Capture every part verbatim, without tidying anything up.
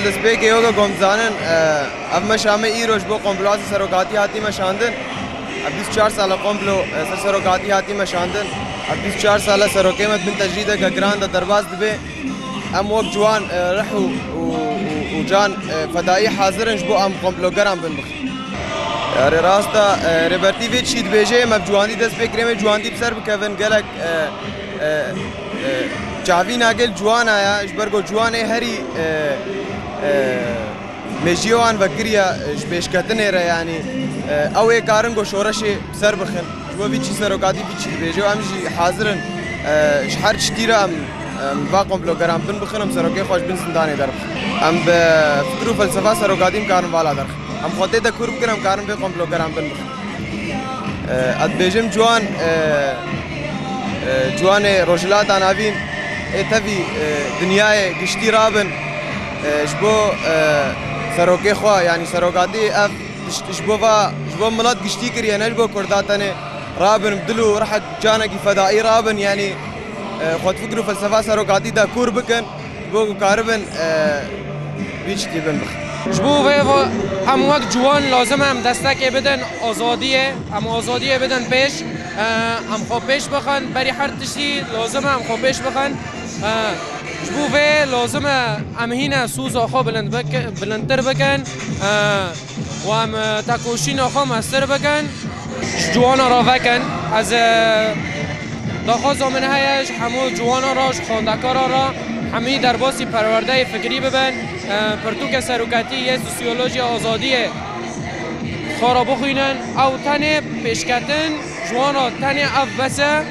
Destpêkê yoga gomzanin, e, ev meşa me îro ji bo komploya serokatî hatî meşandin. Ev bîst û çar sal e komplo, e, ser serokatî hatî meşandin. Ev bîst û çar sal e serokê me di bin tecrîdeke giran de derbas dibe. Em wek ciwan, e, rih û, û, û, û can, e, fedaî hazir in ji bo em komplogeran bin bixin. Erê rast e, e, Rêbertî vê çî dibêje, em bi ciwandî dest pê kirê, em ê ciwandî bi ser bikevin. Gelek, e, e, e, çavîna gel ciwana ya, ji ber ku ciwanê herî, e, e, mêjiyê wan vekiriye, e, ji pêşketinê re, yanî, e, ew ê karin ku şoreşê bi ser bixin. Ji bo vî çî serokatî vî çî dibêje û em jî hazir in, e, ji her tiştî re em, em va komplogeran bin bixin, em serokê xwe ji bin zindanê derbixin. Em bi fikir û felsefa serokatî em karin vala derxin. Em xwe tê de kûr bikin, em karin vê komplogeran bin bixin. E, ez dibêjim ciwan, e, e, ciwanê Rojhilata Navîn ê tevî, e, dinyayê giştî rabin, e, ji bo, e, serokê xwe, yanî serokatî ev ji, ji bo va, ji bo milet giştî kiriye, ne ji bo Kurda tenê. Rabin bi dil û rihek canekî fedaî rabin, yanî, e, xwe di fikir û felsefa serokatî de kûr bikin, ji bo ku karibin, e, vî çitî bin bixin. Ji bo vê va-, em wek ciwan lazim e em destekê bidin azadiyê, em azadiyê bidin pêş, e, em xwe pêş bixin, berî her tiştî lazim e em xwe pêş bixin. E, ji bo vê lazim e em hîne soza xwe bilind bik-, bilindtir bikin. E, û em, e, tekoşîna xwe mestir bikin. Ji ciwana re vekin. Ez, e, daxwaza min heye ji hemû ciwana re, ji xwendekaran re, hemî derbasî perwerdeyê fikrî bibin, e, pirtûkê serokatî yê sosyolojiya azadiyê xwe re bixwînin. Ew tenê pêşketin ji wan re tenê ev bes e.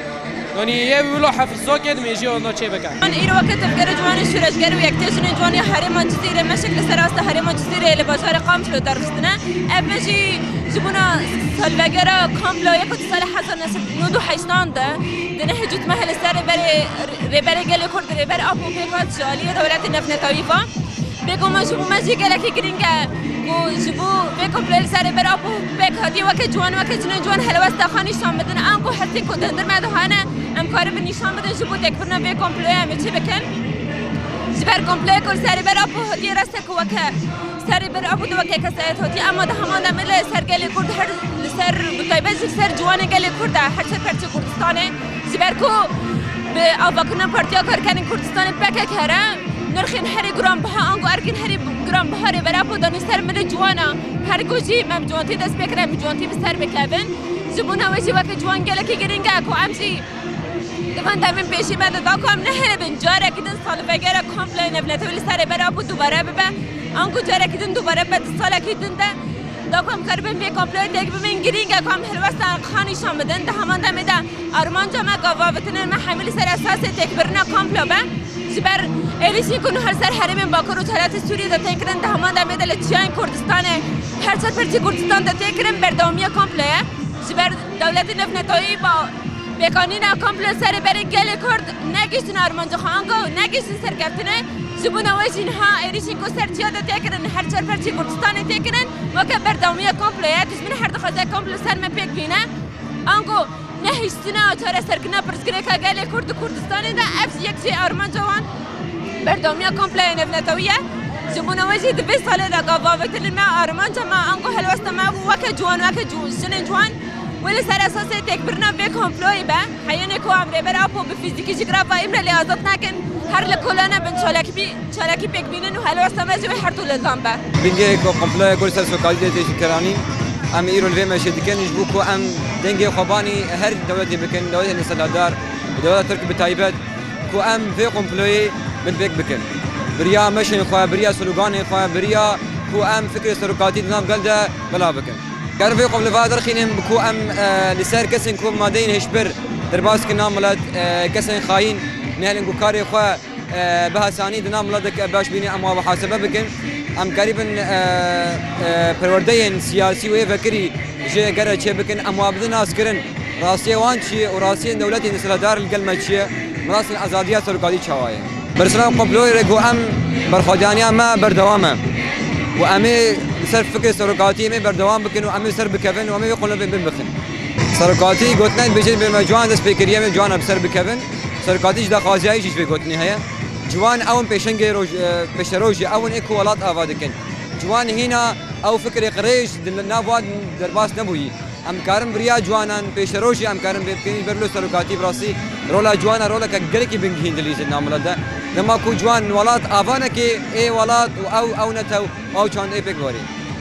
Yanî yê wilo hefizokê di mêjiyê wan de çêbike. Îro weke tevgerê ciwanê şoreşger û yekitê jinên ciwanê herêma Cizîrê, meşek li ser asta herêma Cizîrê li bajarê Kamplo derxistine. Ev me jî ji bona salvegera Kamplo yek û du salê hezar neh sed nod û heştan de di nehê Cotmehê li ser rêberê, rêberê gelê Kurd, rêber Apo pêk hat ji aliyê dewletê navnetewî ve. Bêguman ji bo me jî gelekî girîng e ku ji bo vê komployê li ser rêber Apo pêk hatiye weke ciwan, weke jinên ciwan helwesta xwe nîşan bidin. Ango hestên ku di hundir me de hene, em karibin nîşan bidin ji bo têkbirina vê komployê em ê çi bikin. Ji ber komployê ku li ser rêber Apo hatiye, rest e ku weke ser rêber Apo de weke kesayet hatiye, ema di heman demê de li ser gelê Kurd, her li ser, bi taybet jî li ser ciwanê gelê Kurd e, her çar perçê Kurdistanê. Ji ber ku bi avakirina Partiya Karkerên Kurdistanê P K K re nirxên herî giranbiha, ango erkên herî giranbiha rêber Apo danî ser milê ciwana. Her ku jî me bi ciwantî dest pê kir, em bi ciwantî bi ser bikevin. Ji bona wê jî weke ciwan gelekî girîng e ku em jî di van demên pêşî me de da ku em neheribin carekî din salvegera komployê navnetewî li ser rêber Apo dubare bibe. Ango carekî din dubare bibe di salekî din de. Da ku em karibin vê komployê têk bibin, girîng e ku em helwesta xwe nîşan bidin. Di heman demê de armanca me, gavavitinên me hemî li ser esasê têkbirina komplo be. Ji ber êrîşên ku niha li ser herêmên Bakur û Rojhilatê Sûriyê de tên kirin, di heman demê de li çiyayên Kurdistanê, her çar perçê Kurdistan de tê kirin, berdewamiya komplo ye. Ji ber dewletê navnetewî ba pêkanîna komplo li ser rêberê gelê Kurd negihiştin armanca xwe, ango negihiştin serkeftinê. Ji bona wê jî niha êrîşên ku ser çiya de tê kirin, her çar perçê Kurdistanê tê kirin, weke berdewamiya komplo ye. Dijmin her dixwaze komplo ser me pêk bîne. Ango nehiştina çareserkirina pirsgirêka gelê Kurd di Kurdistanê de, ev jî yek jê armanca wan berdewamiya komploya navnetewî ye. Ji bona wê jî di vê salê de gavavitinên me, armanca me, ango helwesta me weke ciwan, weke ciw-, jinên ciwan wê li ser esasê têkbirina vê komployê be. Heyînê ku em Rêber Apo bi fîzîkî ji girava Îmraliyê azad nekin, her li kolana bin çalakî bî-, çalakî pêk bînin û helwesta me ji wê her du lezan be. Bingehê ku komploya ku li ser serokatî tê jîkiranî, em îro li vê meşê dikin, ji bo ku em dengê xwe banî her dewletê bikin, dewletên desthilatdar, dewleta Tirk bi taybet, ku em vê komployê binpêk bikin. Bi riya meşên xwe, bi riya sloganên xwe, bi riya ku em fikrê serokatî di nav gel de belav bikin. Ger vê xwe li va derxînin ku em, e, li ser kesên ku madeyên hişbir derbas kirin nav milet, e, kesên xayîn nehelin ku karê xwe, e, bi asanî di nav milet de baş bînin, em wan muhasebe bikin. Em karîbin, e, e, perwerdeyên siyasî û yê vekirî jê gere çê bikin, em wan bidin naskirin. Rastiyê wan çi ye û rastiyên dewletên desthilatdar li gel me çi ye? Mirasên azadiya serokatî çawa ye? Bersîna komployê re ku em berxwedaniya me berdewam e. Û em ê li ser fikrê serokatî em ê berdewam bikin û em ê ser bikevin û em ê vê qulibê bin bixin. Serokatî gotinên dibêjin bê me ciwan dest pê kiriye, em ê ciwana bi ser bikevin. Serokatî jî daxwaziya jî ji vê gotinê heye. Ciwan ew in pêşengê roj-, e, pêşerojê, ew in ê ku welat ava dikin. Ciwan hîna ew fikrê qirêj di nav wan derbas nebûyî. Em karin bi riya ciwanan pêşerojê em karin vê bikin, ji ber wilo serokatî bi rastî rola ciwana roleke gelekî bingehîn dilîzin di nav milet de. Dema ku ciwan welat ava neke, ê welat û ew, ew netew, ew çand ê pêk biwerî.